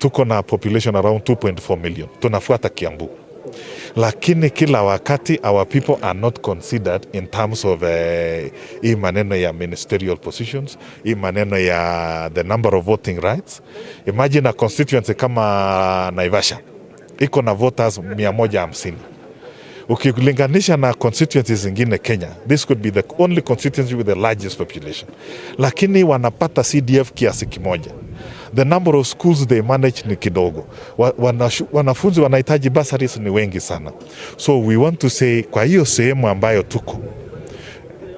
Tuko na population around 2.4 million, tunafuata Kiambu, lakini kila wakati our people are not considered in terms of hii maneno ya ministerial positions, hii maneno ya the number of voting rights. Imagine a constituency kama Naivasha iko na voters 150. Ukilinganisha na constituencies zingine Kenya, this could be the only constituency with the largest population, lakini wanapata CDF kiasi kimoja. The number of schools they manage ni kidogo. Wanafunzi wanahitaji bursaries ni wengi sana, so we want to say kwa hiyo sehemu ambayo tuko,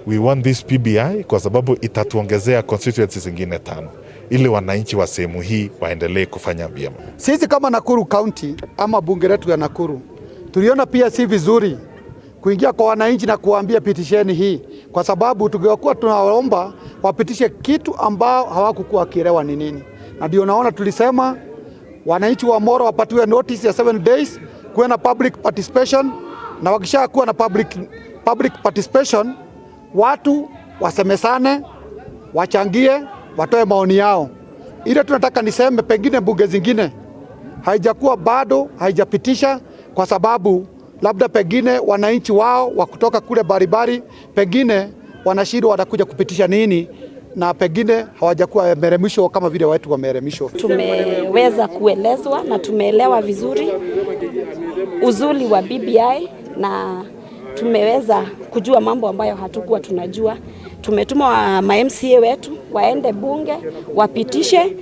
we want this BBI kwa sababu itatuongezea constituencies zingine tano ili wananchi wa sehemu hii waendelee kufanya vyema. Sisi kama Nakuru County ama bunge letu ya Nakuru tuliona pia si vizuri kuingia kwa wananchi na kuwaambia pitisheni hii, kwa sababu tungekuwa tunawaomba wapitishe kitu ambao hawakukuwa wakielewa ni nini, na ndio naona tulisema wananchi wa Molo wapatiwe notice ya 7 days, kuwe na public participation, na wakisha kuwa na public participation, watu wasemesane, wachangie, watoe maoni yao. Ile tunataka niseme, pengine bunge zingine haijakuwa bado haijapitisha kwa sababu labda pengine wananchi wao wa kutoka kule baribari pengine wanashindwa watakuja kupitisha nini, na pengine hawajakuwa wameelimishwa kama vile watu wameelimishwa. Tumeweza kuelezwa na tumeelewa vizuri uzuri wa BBI na tumeweza kujua mambo ambayo hatukuwa tunajua. Tumetuma ma MCA wetu waende bunge wapitishe,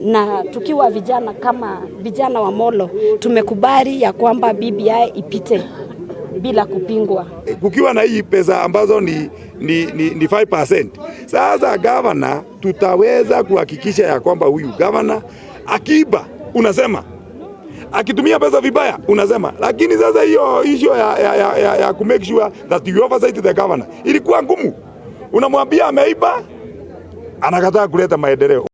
na tukiwa vijana kama vijana wa Molo tumekubali ya kwamba BBI ipite bila kupingwa. Kukiwa na hii pesa ambazo ni 5%. Sasa gavana, tutaweza kuhakikisha ya kwamba huyu gavana akiiba unasema, akitumia pesa vibaya unasema, lakini sasa hiyo issue ya ku make sure that you oversight the governor ilikuwa ngumu. Unamwambia ameiba, anakataa kuleta maendeleo.